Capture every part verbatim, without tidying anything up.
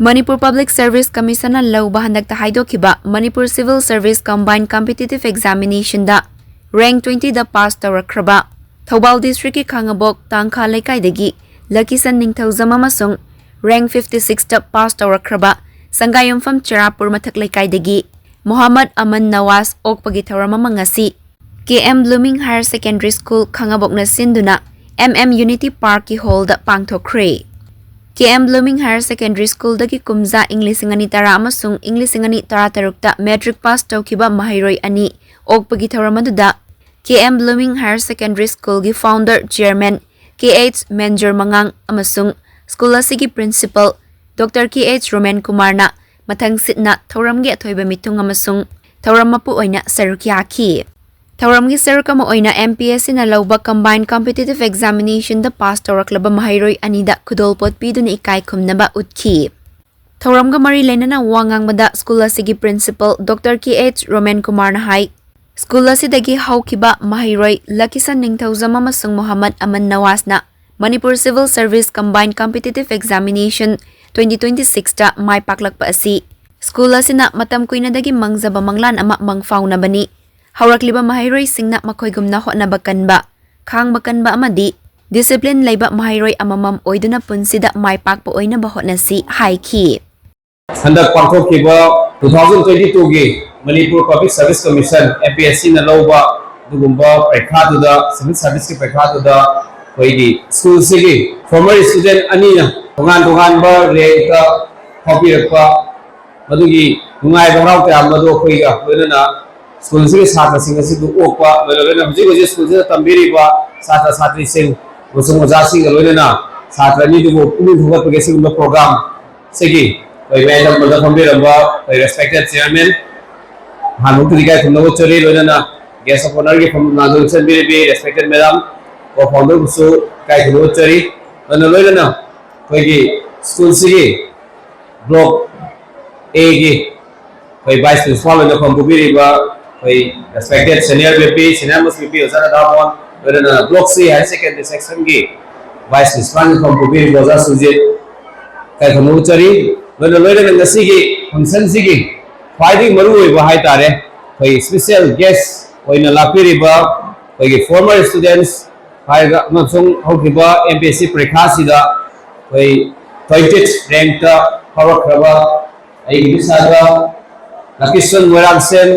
Manipur public service ꯀꯃꯤꯁꯟꯅ ꯂꯧꯕ ꯍꯟꯗꯛꯇ ꯍꯥꯏꯗꯣꯛꯈꯤꯕ Manipur civil service combined competitive ꯑꯦꯛꯖꯥꯃꯤꯅꯦꯁꯟꯗ ꯔꯦꯡꯛ ꯇ꯭ꯋꯦꯟꯇꯤꯗ ꯄꯥꯁ ꯇꯧꯔꯛꯈ꯭ꯔꯕ ꯊꯧꯕꯥꯜ ꯗꯤꯁꯇ꯭ꯔꯤꯛꯀꯤ ꯈꯥꯉꯕꯣꯛ ꯇꯥꯡꯈꯥ ꯂꯩꯀꯥꯏꯗꯒꯤ ꯂꯀꯤꯁꯟ ꯅꯤꯡꯊꯧꯖꯝ ꯑꯃꯁꯨꯡ ꯔꯦꯡꯛ ꯐꯤꯐꯇꯤ ꯁꯤꯛꯁꯇ ꯄꯥꯁ ꯇꯧꯔꯛꯈ꯭ꯔꯕ ꯁꯪꯒꯥꯌꯨꯝꯐꯝ ꯆꯦꯔꯥꯄꯨꯔ ꯃꯊꯛ ꯂꯩꯀꯥꯏꯗꯒꯤ ꯃꯣꯍꯥꯃꯗ ꯑꯃꯟ ꯅꯋꯥꯖ ꯑꯣꯛꯄꯒꯤ ꯊꯧꯔꯝ ꯑꯃ ꯉꯁꯤ K M Blooming higher secondary school ꯈꯥꯉꯕꯣꯛꯅ ꯁꯤꯟꯗꯨꯅ ꯑꯦꯝ ꯑꯦꯝ ꯌꯨꯅꯤꯇꯤ ꯄꯥꯔꯛꯀꯤ ꯍꯣꯜꯗ ꯄꯥꯡꯊꯣꯛꯈ꯭ꯔꯦ꯫ K M Blooming higher secondary ꯁ꯭ꯀꯨꯜꯗꯒꯤ ꯀꯨꯝꯖꯥ ꯏꯪ ꯂꯤꯁꯤꯡ ꯑꯅꯤ ꯇꯔꯥ ꯑꯃꯁꯨꯡ ꯏꯪ ꯂꯤꯁꯤꯡ ꯑꯅꯤ ꯇꯔꯥꯇꯔꯨꯛꯇ ꯃꯦꯇ꯭ꯔꯤꯛ ꯄꯥꯁ ꯇꯧꯈꯤꯕ ꯃꯍꯩꯔꯣꯏ ꯑꯅꯤ ꯑꯣꯛꯄꯒꯤ ꯊꯧꯔꯝ ꯑꯗꯨꯗ ꯀꯦ ꯑꯦꯝ ꯕ꯭ꯂꯨꯃꯤꯡ ꯍꯥꯌꯔ ꯁꯦꯀꯦꯟꯗꯔꯤ ꯁ꯭ꯀꯨꯜꯒꯤ ꯐꯥꯎꯟꯗꯔ ꯆꯤꯌꯔꯃꯦꯟ ꯀꯦ ꯑꯩꯆ ꯃꯦꯟꯖꯣꯔ ꯃꯉꯥꯡ ꯑꯃꯁꯨꯡ ꯁ꯭ꯀꯨꯜ ꯑꯁꯤꯒꯤ principal doctor K H Romen ꯀꯨꯃꯥꯔꯅ ꯃꯊꯪ ꯁꯤꯠꯅ ꯊꯧꯔꯝꯒꯤ ꯑꯊꯣꯏꯕ ꯃꯤꯊꯨꯡ ꯑꯃꯁꯨꯡ ꯊꯧꯔꯝ ꯃꯄꯨ ꯑꯣꯏꯅ ꯁꯔꯨꯛ ꯌꯥꯈꯤ꯫ ꯊꯧꯔꯝꯒꯤ ꯁꯔꯨꯛ ꯑꯃ ꯑꯣꯏꯅ ꯑꯦꯝ ꯄꯤ ꯑꯦꯁ ꯁꯤꯅ ꯂꯧꯕ ꯀꯝꯕꯥꯏꯟ ꯀꯝꯄꯤꯇꯤꯇꯤꯚ ꯑꯦꯛꯖꯥꯃꯤꯅꯦꯁꯟꯗ ꯄꯥꯁ ꯇꯧꯔꯛꯂꯕ ꯃꯍꯩꯔꯣꯏ ꯑꯅꯤꯗ ꯈꯨꯗꯣꯜꯄꯣꯠ ꯄꯤꯗꯨꯅ ꯏꯀꯥꯏ ꯈꯨꯝꯅꯕ ꯎꯠꯈꯤ꯫ ꯊꯧꯔꯝꯒ ꯃꯔꯤ ꯂꯩꯅꯅ ꯋꯥ ꯉꯥꯡꯕꯗ ꯁ꯭ꯀꯨꯜ ꯑꯁꯤꯒꯤ principal doctor K H Romen ꯀꯨꯃꯥꯔꯅ ꯍꯥꯏ, ꯁ꯭ꯀꯨꯜ ꯑꯁꯤꯗꯒꯤ ꯍꯧꯈꯤꯕ ꯃꯍꯩꯔꯣꯏ ꯂꯀꯤꯁꯟ ꯅꯤꯡꯊꯧꯖꯝ ꯑꯃꯁꯨꯡ ꯃꯣꯍꯥꯃꯗ ꯑꯃꯟ ꯅꯋꯥꯖꯅ Manipur civil service combined competitive examination twenty twenty sixth ꯃꯥꯏ ꯄꯥꯛꯂꯛꯄ ꯑꯁꯤ ꯁ꯭ꯀꯨꯜ ꯑꯁꯤꯅ ꯃꯇꯝ ꯀꯨꯏꯅꯗꯒꯤ ꯃꯪꯖꯕ ꯃꯪꯂꯥꯟ ꯑꯃ ꯃꯪꯐꯥꯎꯅꯕꯅꯤ꯫ ꯍꯧꯔꯛꯂꯤꯕ ꯃꯍꯩꯔꯣꯏꯁꯤꯡꯅ ꯃꯈꯣꯏꯒꯨꯝꯅ ꯍꯣꯠꯅꯕ ꯀꯟꯕ, ꯈꯥꯡꯕ ꯀꯟꯕ ꯑꯃꯗꯤ ꯗꯤꯁꯤꯄ꯭ꯂꯤꯟ ꯂꯩꯕ ꯃꯍꯩꯔꯣꯏ ꯑꯃꯃꯝ ꯑꯣꯏꯗꯨꯅ ꯄꯨꯟꯁꯤꯗ ꯃꯥꯏ ꯄꯥꯛꯄ ꯑꯣꯏꯅꯕ ꯍꯣꯠꯅꯁꯤ ꯍꯥꯏꯈꯤ꯫ ꯍꯟꯗꯛ ꯄꯥꯡꯊꯣꯛꯈꯤꯕ ꯇꯨ ꯊꯥꯎꯖꯟ ꯇ꯭ꯋꯦꯟꯇꯤ ꯇꯨꯒꯤ Manipur public service commission, M P S ꯁꯤꯅ ꯂꯧꯕ ꯑꯗꯨꯒꯨꯝꯕ ꯄꯔꯤꯈꯥꯗꯨꯗ, ꯁꯤꯚꯤꯜ ꯁꯔꯚꯤꯁꯀꯤ ꯄꯔꯤꯈꯥꯗꯨꯗ ꯑꯩꯈꯣꯏꯒꯤ ꯁ꯭ꯀꯨꯜꯁꯤꯒꯤ ꯐꯣꯔꯃꯔ ꯁ꯭ꯇꯨꯗꯦꯟ ꯑꯅꯤꯅ ꯇꯣꯉꯥꯟ ꯇꯣꯉꯥꯟꯕ ꯔꯦꯡꯛꯇ ꯐꯥꯎꯕꯤꯔꯛꯄ, ꯃꯗꯨꯒꯤ ꯅꯨꯡꯉꯥꯏꯕ ꯍꯔꯥꯎ ꯇꯌꯥꯝꯕ ꯑꯗꯨ ꯑꯩꯈꯣꯏꯒ ꯂꯣꯏꯅꯅ ꯁ꯭ꯀꯨꯜꯁꯤꯒꯤ ꯁꯥꯇ꯭ꯔꯁꯤꯡ ꯑꯁꯤꯕꯨ ꯑꯣꯛꯄ, ꯂꯣꯏꯅ ꯂꯣꯏꯅ ꯍꯧꯖꯤꯛ ꯍꯧꯖꯤꯛ ꯁ꯭ꯀꯨꯜꯁꯤꯗ ꯇꯝꯕꯤꯔꯤꯕ ꯁꯥꯇ꯭ꯔ ꯁꯥꯇ꯭ꯔꯤꯁꯤꯡ ꯑꯃꯁꯨꯡ ꯑꯣꯖꯥꯁꯤꯡꯒ ꯂꯣꯏꯅꯅ ꯁꯥꯇ꯭ꯔ ꯑꯅꯤꯗꯨꯕꯨ ꯄꯨꯛꯅꯤꯡ ꯊꯧꯒꯠꯄꯒꯤ ꯑꯁꯤꯒꯨꯝꯕ ꯄ꯭ꯔꯣꯒ꯭ꯔꯥꯝ ꯁꯤꯒꯤ ꯑꯩꯈꯣꯏ ꯃꯌꯥꯏ ꯇꯝꯕꯗ ꯐꯝꯕꯤꯔꯝꯕ ꯑꯩꯈꯣꯏ ꯔꯦꯁꯄꯦꯛꯇꯦꯠ ꯆꯤꯌꯔꯃꯦꯟ, ꯑꯍꯥꯟꯕꯃꯛꯇꯗꯤ ꯏꯀꯥꯏ ꯈꯨꯝꯅꯕ ꯎꯠꯆꯔꯤ, ꯂꯣꯏꯅꯅ ꯒꯦꯁ ꯑꯣꯐ ꯑꯣꯅꯔꯒꯤ ꯐꯝ ꯅꯥꯗꯨꯅ ꯆꯟꯕꯤꯔꯤꯕꯤ ꯔꯦꯁꯄꯦꯛꯇꯦꯠ ꯃꯦꯗꯥꯝ ꯀꯣ ꯐꯥꯎꯟꯗꯔꯕꯨꯁꯨ ꯏꯀꯥꯏ ꯈꯨꯝꯅꯕ ꯎꯠꯆꯔꯤ꯫ ꯂꯣꯏꯅ ꯂꯣꯏꯅꯅ ꯑꯩꯈꯣꯏꯒꯤ ꯁ꯭ꯀꯨꯜꯁꯤꯒꯤ ꯕ꯭ꯂꯣꯛ ꯑꯦꯒꯤ ꯑꯩꯈꯣꯏ ꯚꯥꯏꯁ ꯄ꯭ꯔꯤꯟꯁꯤꯄꯥꯜ ꯑꯣꯏꯅ ꯐꯝ ꯄꯨꯕꯤꯔꯤꯕ ꯑꯩꯈꯣꯏ respected senior B P, senior most B P ꯑꯣꯖꯥ ꯔꯥꯙꯥꯃꯣꯍꯟ, ꯂꯣꯏꯅꯅ ꯕ꯭ꯂꯣꯛ ꯁꯤ ꯍꯥꯌꯔ ꯁꯦꯀꯦꯟꯗꯔꯤ ꯁꯦꯛꯁꯟꯒꯤ ꯚꯥꯏꯁ ꯄ꯭ꯔꯤꯟꯁꯤꯄꯥꯜꯒꯤ ꯐꯝ ꯄꯨꯕꯤꯔꯤꯕ ꯑꯣꯖꯥ ꯁꯨꯔꯖꯤꯠ, ꯏꯀꯥꯏ ꯈꯨꯝꯅꯕ ꯎꯠꯆꯔꯤ꯫ ꯂꯣꯏꯅ ꯂꯣꯏꯅꯅ ꯉꯁꯤꯒꯤ ꯐꯪꯁꯟꯁꯤꯒꯤ ꯈ꯭ꯋꯥꯏꯗꯒꯤ ꯃꯔꯨꯑꯣꯏꯕ ꯍꯥꯏꯇꯥꯔꯦ, ꯑꯩꯈꯣꯏ ꯏꯁꯄꯤꯁꯦꯜ ꯒꯦꯁ ꯑꯣꯏꯅ ꯂꯥꯛꯄꯤꯔꯤꯕ ꯑꯩꯈꯣꯏꯒꯤ ꯐꯣꯔꯃꯔ ꯏꯁꯇꯨꯗꯦꯟꯠꯁ ꯍꯥꯏꯔꯒ ꯑꯃꯁꯨꯡ ꯍꯧꯈꯤꯕ ꯑꯦꯝ ꯄꯤ ꯑꯦꯁ ꯁꯤ ꯄꯔꯤꯈꯥꯁꯤꯗ ꯑꯩꯈꯣꯏ ꯇ꯭ꯋꯦꯟꯇꯤ ꯔꯦꯡꯛꯇ ꯐꯥꯎꯔꯛꯈ꯭ꯔꯕ ꯑꯩꯒꯤ ꯏꯁꯥꯗ ꯂꯀꯤꯁꯟ ꯃꯣꯏꯔꯥꯡꯁꯦꯟ,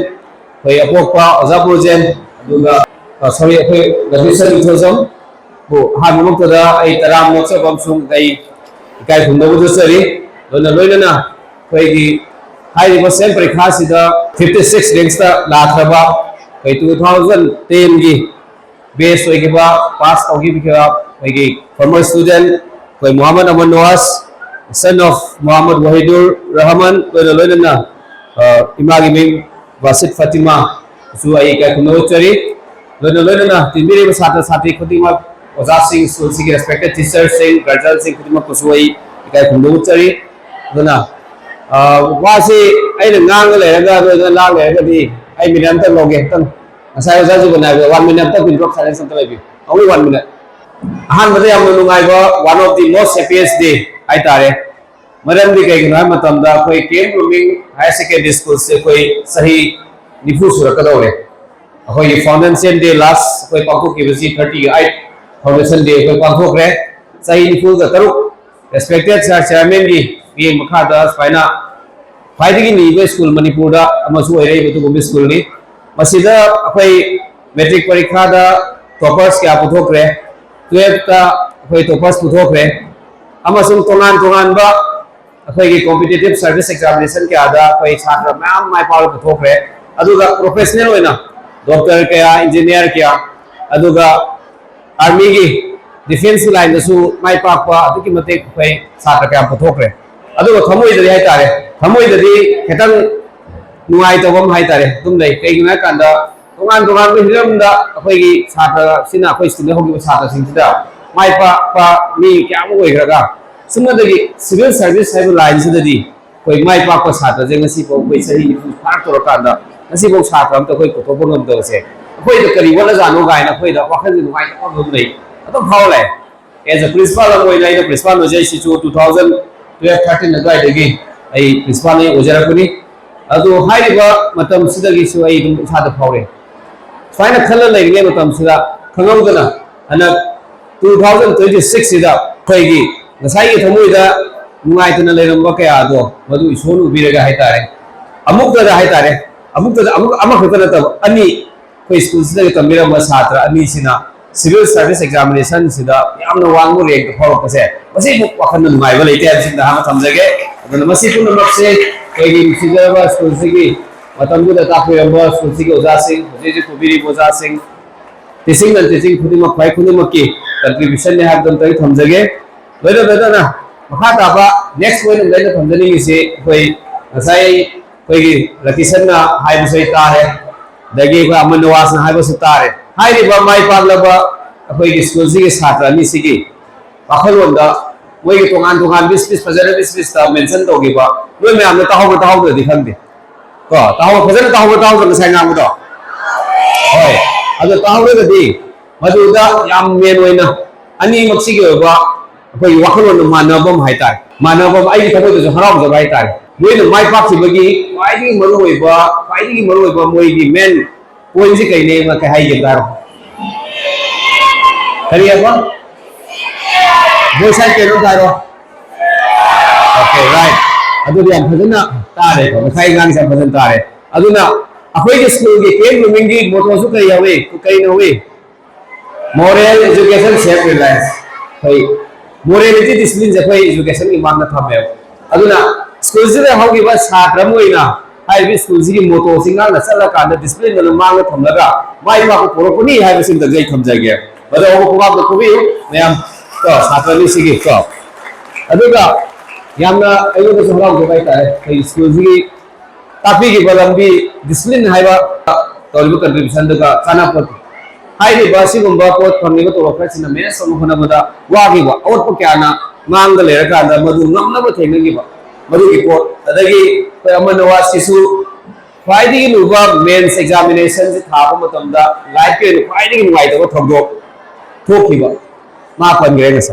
ꯑꯩꯈꯣꯏ ꯑꯄꯣꯛꯄ ꯑꯣꯖꯥ ꯕ꯭ꯔꯣꯖꯦꯟ, ꯑꯗꯨꯒ ꯁꯣꯔꯤ, ꯑꯩꯈꯣꯏ ꯂꯀꯤꯁꯟ ꯏꯊꯣꯖꯝꯕꯨ ꯑꯍꯥꯟꯕꯃꯛꯇꯗ ꯑꯩ ꯇꯔꯥꯝꯅ ꯑꯣꯛꯆꯕ ꯑꯃꯁꯨꯡ ꯑꯩ ꯏꯀꯥꯏ ꯈꯨꯝꯅꯕ ꯎꯠꯆꯔꯤ꯫ ꯂꯣꯏꯅ ꯂꯣꯏꯅꯅ ꯑꯩꯈꯣꯏꯒꯤ ꯍꯥꯏꯔꯤꯕ ꯁꯦꯝ ꯄꯔꯤꯈꯥꯁꯤꯗ ꯐꯤꯐꯇꯤ ꯁꯤꯛꯁ ꯔꯦꯡꯛꯇ ꯂꯥꯛꯈ꯭ꯔꯕ ꯑꯩꯈꯣꯏ ꯇꯨ ꯊꯥꯎꯖꯟ ꯇꯦꯟꯒꯤ ꯕꯦꯁ ꯑꯣꯏꯈꯤꯕ, ꯄꯥꯁ ꯇꯧꯈꯤꯕ ꯑꯩꯈꯣꯏꯒꯤ ꯐꯣꯔꯃꯔ ꯏꯁꯇꯨꯗꯦꯟ ꯑꯩꯈꯣꯏ ꯃꯣꯍꯝꯃꯗ ꯑꯃꯟ ꯅꯋꯥꯖ, ꯁꯟ ꯑꯣꯐ ꯃꯣꯍꯝꯃꯗ ꯋꯥꯍꯤꯗꯨꯔ ꯔꯍꯃꯟ, ꯂꯣꯏꯅ ꯂꯣꯏꯅꯅ ꯑ, ꯏꯃꯥꯒꯤ ꯃꯤꯡ ꯕꯥꯁꯤꯠ ꯐꯥꯇꯤꯃꯥꯁꯨ ꯑꯩ ꯏꯀꯥꯏ ꯈꯨꯝꯅꯕ ꯎꯠꯆꯔꯤ꯫ ꯂꯣꯏꯅ ꯂꯣꯏꯅꯅ ꯇꯤꯟꯕꯤꯔꯤꯕ ꯁꯥꯇ꯭ꯔ ꯁꯥꯇ꯭ꯔꯤ ꯈꯨꯗꯤꯡꯃꯛ, ꯑꯣꯖꯥꯁꯤꯡ, ꯁ꯭ꯀꯨꯜꯁꯤꯒꯤ ꯔꯦꯁꯄꯦꯛꯇꯦꯠ ꯇꯤꯆꯔꯁꯤꯡ, ꯒꯥꯔꯖꯤꯌꯥꯟꯁꯤꯡ ꯈꯨꯗꯤꯡꯃꯛꯄꯨꯁꯨ ꯑꯩ ꯏꯀꯥꯏ ꯈꯨꯝꯅꯕ ꯎꯠꯆꯔꯤ꯫ ꯑꯗꯨꯅ ꯑ, ꯋꯥꯁꯤ ꯑꯩꯅ ꯉꯥꯡꯉ ꯂꯩꯔꯒ ꯅꯣꯏꯅ ꯂꯥꯡ ꯂꯩꯔꯒꯗꯤ ꯑꯩ ꯃꯤꯅꯤꯠ ꯑꯝꯇ ꯂꯧꯒꯦ꯫ ꯑꯝꯇꯪ ꯉꯁꯥꯏ ꯑꯣꯖꯥ ꯖꯤꯕꯟ ꯍꯥꯏꯕꯗ ꯋꯥꯟ ꯃꯤꯅꯤꯠ ꯑꯝꯇ ꯄꯤꯟꯗ꯭ꯔꯣ, ꯁꯥꯏꯂꯦꯟꯁ ꯑꯝꯇ ꯂꯩꯕꯤꯌꯨ꯫ Only one minute. ꯑꯍꯥꯟꯕꯗ ꯌꯥꯝꯅ ꯅꯨꯡꯉꯥꯏꯕ, one of the most happiest day ꯍꯥꯏꯇꯥꯔꯦ꯫ ꯃꯔꯝꯗꯤ ꯀꯩꯒꯤꯅꯣ ꯍꯥꯏꯕ ꯃꯇꯝꯗ ꯑꯩꯈꯣꯏ ꯀꯦ ꯑꯦꯝ ꯕ꯭ꯂꯨꯃꯤꯡ ꯍꯥꯌꯔ ꯁꯦꯀꯦꯟꯗꯔꯤ ꯁ꯭ꯀꯨꯜꯁꯦ ꯑꯩꯈꯣꯏ ꯆꯍꯤ ꯅꯤꯐꯨ ꯁꯨꯔꯛꯀꯗꯧꯔꯦ꯫ ꯑꯩꯈꯣꯏꯒꯤ foundation day last ꯑꯩꯈꯣꯏ ꯄꯥꯡꯊꯣꯛꯈꯤꯕꯁꯤ thirty eight foundation day ꯑꯩꯈꯣꯏ ꯄꯥꯡꯊꯣꯛꯈ꯭ꯔꯦ꯫ ꯆꯍꯤ ꯅꯤꯐꯨꯒ ꯇꯔꯨꯛ ꯔꯦꯁꯄꯦꯛꯇꯦꯠ ꯁꯥꯔ ꯆꯤꯌꯔꯃꯦꯟꯒꯤ ꯃꯤꯠꯌꯦꯡ ꯃꯈꯥꯗ ꯁꯨꯃꯥꯏꯅ ꯈ꯭ꯋꯥꯏꯗꯒꯤ ꯂꯤꯕ ꯁ꯭ꯀꯨꯜ ꯃꯅꯤꯄꯨꯔꯗ ꯑꯃꯁꯨ ꯑꯣꯏꯔꯛꯏꯕ ꯑꯗꯨꯒꯨꯝꯕ ꯁ꯭ꯀꯨꯜꯅꯤ꯫ ꯃꯁꯤꯗ ꯑꯩꯈꯣꯏ ꯃꯦꯇ꯭ꯔꯤꯛ ꯄꯔꯤꯈꯥꯗ ꯇꯣꯄꯔꯁ ꯀꯌꯥ ꯄꯨꯊꯣꯛꯈ꯭ꯔꯦ, ꯇꯨꯌꯦꯜꯐꯇ ꯑꯩꯈꯣꯏ ꯇꯣꯄꯔꯁ ꯄꯨꯊꯣꯛꯈ꯭ꯔꯦ, ꯑꯃꯁꯨꯡ ꯇꯣꯉꯥꯟ ꯇꯣꯉꯥꯟꯕ ꯑꯩꯈꯣꯏꯒꯤ ꯀꯣꯝꯄꯤꯇꯤꯇꯤꯞ ꯁꯥꯔꯚꯤꯁ ꯑꯦꯛꯖꯥꯃꯤꯅꯦꯁꯟ ꯀꯌꯥꯗ ꯑꯩꯈꯣꯏ ꯁꯥꯇ꯭ꯔ ꯃꯌꯥꯝ ꯃꯥꯏ ꯄꯥꯛꯄ ꯄꯨꯊꯣꯛꯈ꯭ꯔꯦ꯫ ꯑꯗꯨꯒ ꯄ꯭ꯔꯣꯐꯦꯁꯅꯦꯜ ꯑꯣꯏꯅ ꯗꯣꯛꯇꯔ ꯀꯌꯥ, ꯏꯟꯖꯤꯅꯤꯌꯥꯔ ꯀꯌꯥ, ꯑꯗꯨꯒ ꯑꯥꯔꯃꯤꯒꯤ ꯗꯤꯐꯦꯟꯁꯀꯤ ꯂꯥꯏꯟꯗꯁꯨ ꯃꯥꯏ ꯄꯥꯛꯄ ꯑꯗꯨꯛꯀꯤ ꯃꯇꯤꯛ ꯑꯩꯈꯣꯏ ꯁꯥꯇ꯭ꯔ ꯀꯌꯥ ꯄꯨꯊꯣꯛꯈ꯭ꯔꯦ꯫ ꯑꯗꯨꯒ ꯊꯃꯣꯏꯗꯗꯤ ꯍꯥꯏꯇꯥꯔꯦ, ꯊꯃꯣꯏꯗꯗꯤ ꯈꯤꯇꯪ ꯅꯨꯡꯉꯥꯏꯇꯕ ꯑꯃ ꯍꯥꯏꯇꯥꯔꯦ ꯑꯗꯨꯝ ꯂꯩ꯫ ꯀꯩꯒꯤꯅꯣ ꯍꯥꯏꯀꯥꯟꯗ ꯇꯣꯉꯥꯟ ꯇꯣꯉꯥꯟꯕ ꯍꯤꯔꯝꯗ ꯑꯩꯈꯣꯏꯒꯤ ꯁꯥꯇ꯭ꯔꯁꯤꯅ, ꯑꯩꯈꯣꯏ ꯁ꯭ꯀꯨꯜꯗ ꯍꯧꯈꯤꯕ ꯁꯥꯇ꯭ꯔꯁꯤꯡꯁꯤꯗ ꯃꯥꯏ ꯄꯥꯛꯄ ꯃꯤ ꯀꯌꯥ ꯑꯃ ꯑꯣꯏꯈ꯭ꯔꯒ, ꯁꯨꯞꯅꯇꯒꯤ ꯁꯤꯚꯤꯜ ꯁꯥꯔꯚꯤꯁ ꯍꯥꯏꯕ ꯂꯥꯏꯟꯁꯤꯗꯗꯤ ꯑꯩꯈꯣꯏ ꯃꯥꯏ ꯄꯥꯛꯄ ꯁꯥꯇ꯭ꯔꯁꯦ ꯉꯁꯤꯐꯥꯎ ꯑꯩꯈꯣꯏ ꯆꯍꯤ ꯅꯤꯐꯨ ꯐꯥꯔꯛꯇꯧꯔꯀꯥꯟꯗ ꯉꯁꯤꯐꯥꯎ ꯁꯥꯇ꯭ꯔ ꯑꯝꯇ ꯑꯩꯈꯣꯏ ꯄꯨꯊꯣꯛꯄ ꯉꯝꯗꯕꯁꯦ ꯑꯩꯈꯣꯏꯗ ꯀꯔꯤ ꯋꯥꯠꯂꯖꯥꯠꯅꯣ ꯀꯥꯏꯅ ꯑꯩꯈꯣꯏꯗ ꯋꯥꯈꯜꯁꯦ ꯅꯨꯡꯉꯥꯏꯇꯕ ꯑꯃ ꯂꯩ꯫ ꯑꯗꯨꯝ ꯐꯥꯎ ꯂꯩ꯫ As a principal ꯑꯃ ꯑꯣꯏꯅ ꯑꯩꯅ ꯄ꯭ꯔꯤꯟꯁꯤꯄꯥꯜ ꯑꯣꯏꯖꯩ, ꯁꯤꯁꯨ ꯇꯨ ꯊꯥꯎꯖꯟ ꯇꯨꯌꯦꯜꯐ ꯊꯥꯔꯇꯤꯟ ꯑꯗꯨꯋꯥꯏꯗꯒꯤ ꯑꯩ ꯄ꯭ꯔꯤꯟꯁꯤꯄꯥꯜ ꯑꯣꯏꯅ ꯑꯣꯏꯖꯔꯛꯄꯅꯤ꯫ ꯑꯗꯨ ꯍꯥꯏꯔꯤꯕ ꯃꯇꯝꯁꯤꯗꯒꯤꯁꯨ ꯑꯩ ꯑꯗꯨꯝ ꯏꯁꯥꯗ ꯐꯥꯎꯔꯦ꯫ ꯁꯨꯃꯥꯏꯅ ꯈꯜꯂ ꯂꯩꯔꯤꯉꯩ ꯃꯇꯝꯁꯤꯗ ꯈꯪꯍꯧꯗꯅ ꯍꯟꯗꯛ ꯇꯨ ꯊꯥꯎꯖꯟ ꯇ꯭ꯋꯦꯟꯇꯤ ꯁꯤꯛꯁꯁꯤꯗ ꯑꯩꯈꯣꯏꯒꯤ ꯉꯁꯥꯏꯒꯤ ꯊꯃꯣꯏꯗ ꯅꯨꯡꯉꯥꯏꯇꯅ ꯂꯩꯔꯝꯕ ꯀꯌꯥꯗꯣ ꯃꯗꯨ ꯏꯁꯣꯔꯅ ꯎꯕꯤꯔꯒ ꯍꯥꯏꯇꯥꯔꯦ, ꯑꯃꯨꯛꯇꯗ ꯍꯥꯏꯇꯥꯔꯦ, ꯑꯃꯨꯛꯇꯗ ꯑꯃꯨꯛ ꯑꯃꯈꯛꯇ ꯅꯠꯇꯕ ꯑꯅꯤ, ꯑꯩꯈꯣꯏ ꯁ꯭ꯀꯨꯜꯁꯤꯗꯒꯤ ꯇꯝꯕꯤꯔꯝꯕ ꯁꯥꯇ꯭ꯔ ꯑꯅꯤꯁꯤꯅ civil service examinationꯁꯤꯗ ꯌꯥꯝꯅ ꯋꯥꯡꯕ ꯔꯦꯡꯛꯇ ꯐꯥꯎꯔꯛꯄꯁꯦ, ꯃꯁꯤꯃꯨꯛ ꯋꯥꯈꯜꯗ ꯅꯨꯡꯉꯥꯏꯕ ꯂꯩꯇꯦ ꯍꯥꯏꯕꯁꯤ ꯅꯍꯥꯟ ꯊꯝꯖꯒꯦ꯫ ꯑꯗꯨꯅ ꯃꯁꯤ ꯄꯨꯝꯅꯃꯛꯁꯦ ꯑꯩꯈꯣꯏꯒꯤ ꯅꯨꯡꯁꯤꯖꯔꯕ ꯁ꯭ꯀꯨꯜꯁꯤꯒꯤ ꯃꯇꯝꯗꯨꯗ ꯇꯥꯛꯄꯤꯔꯝꯕ ꯁ꯭ꯀꯨꯜꯁꯤꯒꯤ ꯑꯣꯖꯥꯁꯤꯡ, ꯍꯧꯖꯤꯛ ꯍꯧꯖꯤꯛ ꯄꯨꯕꯤꯔꯤꯕ ꯑꯣꯖꯥꯁꯤꯡ, teaching non teaching ꯈꯨꯗꯤꯡꯃꯛ, ꯈ꯭ꯋꯥꯏ ꯈꯨꯗꯤꯡꯃꯛꯀꯤ contributionꯅꯤ ꯍꯥꯏꯕꯗꯨ ꯑꯝꯇ ꯑꯩ ꯊꯝꯖꯒꯦ꯫ ꯂꯣꯏꯅ ꯂꯣꯏꯅꯅ ꯃꯈꯥ ꯇꯥꯕ next point ꯑꯃꯗ ꯑꯩꯅ ꯊꯝꯖꯅꯤꯡꯉꯤꯁꯤ, ꯑꯩꯈꯣꯏ ꯉꯁꯥꯏ ꯑꯩꯈꯣꯏꯒꯤ ꯂꯀꯤꯁꯟꯅ ꯍꯥꯏꯕꯁꯨ ꯑꯩ ꯇꯥꯔꯦ, ꯑꯗꯒꯤ ꯑꯩꯈꯣꯏ ꯑꯃꯟ ꯅꯋꯥꯖꯅ ꯍꯥꯏꯕꯁꯨ ꯇꯥꯔꯦ꯫ ꯍꯥꯏꯔꯤꯕ ꯃꯥꯏ ꯄꯥꯛꯂꯕ ꯑꯩꯈꯣꯏꯒꯤ ꯁ꯭ꯀꯨꯜꯁꯤꯒꯤ ꯁꯥꯇ꯭ꯔ ꯑꯅꯤꯁꯤꯒꯤ ꯋꯥꯈꯜꯂꯣꯟꯗ ꯃꯣꯏꯒꯤ ꯇꯣꯉꯥꯟ ꯇꯣꯉꯥꯟ ꯕꯤꯁ ꯕꯤꯁ ꯐꯖꯅ ꯕꯤꯁ ꯕꯤꯁꯇ mention ꯇꯧꯈꯤꯕ ꯅꯣꯏ ꯃꯌꯥꯝꯅ ꯇꯥꯍꯧꯕ ꯇꯥꯍꯧꯗ꯭ꯔꯗꯤ ꯈꯪꯗꯦ꯫ ꯀꯣ, ꯇꯥꯍꯧ-, ꯐꯖꯅ ꯇꯥꯍꯧꯕ ꯇꯥꯍꯧꯗ꯭ꯔ ꯉꯁꯥꯏ ꯉꯥꯡꯕꯗꯣ? ꯍꯣꯏ꯫ ꯑꯗꯣ ꯇꯥꯍꯧꯔꯒꯗꯤ ꯃꯗꯨꯗ ꯌꯥꯝ main ꯑꯣꯏꯅ ꯑꯅꯤꯃꯛꯁꯤꯒꯤ ꯑꯣꯏꯕ ꯑꯩꯈꯣꯏꯒꯤ ꯋꯥꯈꯜꯂꯣꯟꯗ ꯃꯥꯟꯅꯕ ꯑꯃ ꯍꯥꯏꯇꯥꯔꯦ, ꯃꯥꯟꯅꯕ ꯑꯃ, ꯑꯩꯒꯤ ꯊꯃꯣꯏꯗꯁꯨ ꯍꯔꯥꯎꯖꯕ ꯍꯥꯏꯇꯥꯔꯦ꯫ ꯃꯣꯏꯅ ꯃꯥꯏ ꯄꯥꯛꯈꯤꯕꯒꯤ ꯈ꯭ꯋꯥꯏꯗꯒꯤ ꯃꯔꯨꯑꯣꯏꯕ, ꯈ꯭ꯋꯥꯏꯗꯒꯤ ꯃꯔꯨꯑꯣꯏꯕ ꯃꯣꯏꯒꯤ main pointꯁꯤ ꯀꯩꯅꯦ? ꯀꯩ ꯍꯥꯏꯒꯦ ꯇꯥꯔꯣ? ꯀꯔꯤ ꯍꯥꯏꯕ? ꯃꯣꯏ ꯁꯥꯏ ꯀꯩꯅꯣ ꯇꯥꯔꯣ? Okay, right. ꯑꯗꯨꯗꯤ ꯌꯥꯝ ꯐꯖꯅ ꯇꯥꯔꯦꯀꯣ, ꯉꯁꯥꯏ ꯑꯉꯥꯡꯁꯦ ꯌꯥꯝ ꯐꯖꯅ ꯇꯥꯔꯦ꯫ ꯑꯗꯨꯅ ꯑꯩꯈꯣꯏꯒꯤ ꯁ꯭ꯀꯨꯜꯒꯤ camp groomingꯒꯤ mottoꯁꯨ ꯀꯔꯤ ꯌꯥꯎꯏ? ꯀꯩꯅꯣ ꯍꯧꯏ? Moral education, self reliance꯫ ꯑꯩꯈꯣꯏ morality disciplineꯁꯦ ꯑꯩꯈꯣꯏ educationꯒꯤ ꯃꯥꯡꯗ ꯊꯝꯃꯦꯕ꯫ ꯑꯗꯨꯅ ꯁ꯭ꯀꯨꯜꯁꯤꯗ ꯍꯧꯈꯤꯕ ꯁꯥꯇ꯭ꯔ ꯑꯃ ꯑꯣꯏꯅ ꯍꯥꯏꯔꯤꯕ ꯁ꯭ꯀꯨꯜꯁꯤꯒꯤ mottoꯁꯤ ꯉꯥꯛꯅ ꯆꯠꯂꯀꯥꯟꯗ discipline ꯑꯗꯨ ꯃꯥꯡꯗ ꯊꯝꯂꯒ ꯃꯥꯏ ꯄꯥꯛꯄ ꯄꯨꯔꯛꯄꯅꯤ ꯍꯥꯏꯕꯁꯤꯃꯇꯪꯗꯤ ꯑꯩ ꯊꯝꯖꯒꯦ꯫ ꯃꯗꯨ ꯑꯍꯧꯕ ꯈꯨꯕꯥꯛꯇ ꯈꯨꯕꯤꯌꯨ ꯃꯌꯥꯝ, ꯀꯣ, ꯁꯥꯇ꯭ꯔ ꯑꯅꯤꯁꯤꯒꯤ, ꯀꯣ꯫ ꯑꯗꯨꯒ ꯌꯥꯝꯅ ꯑꯩꯉꯣꯟꯗꯁꯨ ꯍꯔꯥꯎꯖꯕ ꯍꯥꯏꯇꯥꯔꯦ, ꯑꯩꯈꯣꯏ ꯁ꯭ꯀꯨꯜꯁꯤꯒꯤ ꯇꯥꯛꯄꯤꯈꯤꯕ ꯂꯝꯕꯤ, discipline ꯍꯥꯏꯕ ꯇꯧꯔꯤꯕ contributionꯗꯨꯒ ꯆꯥꯟꯅꯄꯣꯠꯇꯦ꯫ ꯍꯥꯏꯔꯤꯕ ꯑꯁꯤꯒꯨꯝꯕ ꯄꯣꯠ ꯐꯪꯂꯤꯕ ꯇꯣꯂꯣꯞ ꯈꯔꯁꯤꯅ manage ꯇꯧꯅꯕ ꯍꯣꯠꯅꯕꯗ ꯋꯥꯈꯤꯕ ꯑꯋꯥꯠꯄ ꯀꯌꯥꯅ ꯃꯥꯡꯗ ꯂꯩꯔꯀꯥꯟꯗ ꯃꯗꯨ ꯉꯝꯅꯕ ꯊꯦꯡꯅꯈꯤꯕ ꯃꯗꯨꯒꯤ ꯄꯣꯠ, ꯑꯗꯒꯤ ꯑꯩꯈꯣꯏ ꯑꯃꯟ ꯅꯋꯥꯖꯁꯤꯁꯨ ꯈ꯭ꯋꯥꯏꯗꯒꯤ ꯂꯨꯕ mains examinationꯁꯤ ꯊꯥꯕ ꯃꯇꯝꯗ lifeꯀꯤ ꯑꯣꯏꯅ ꯈ꯭ꯋꯥꯏꯗꯒꯤ ꯅꯨꯡꯉꯥꯏꯇꯕ ꯊꯧꯗꯣꯛ ꯊꯣꯛꯈꯤꯕ ꯃꯥ ꯄꯟꯈ꯭ꯔꯦ ꯉꯁꯥꯏ꯫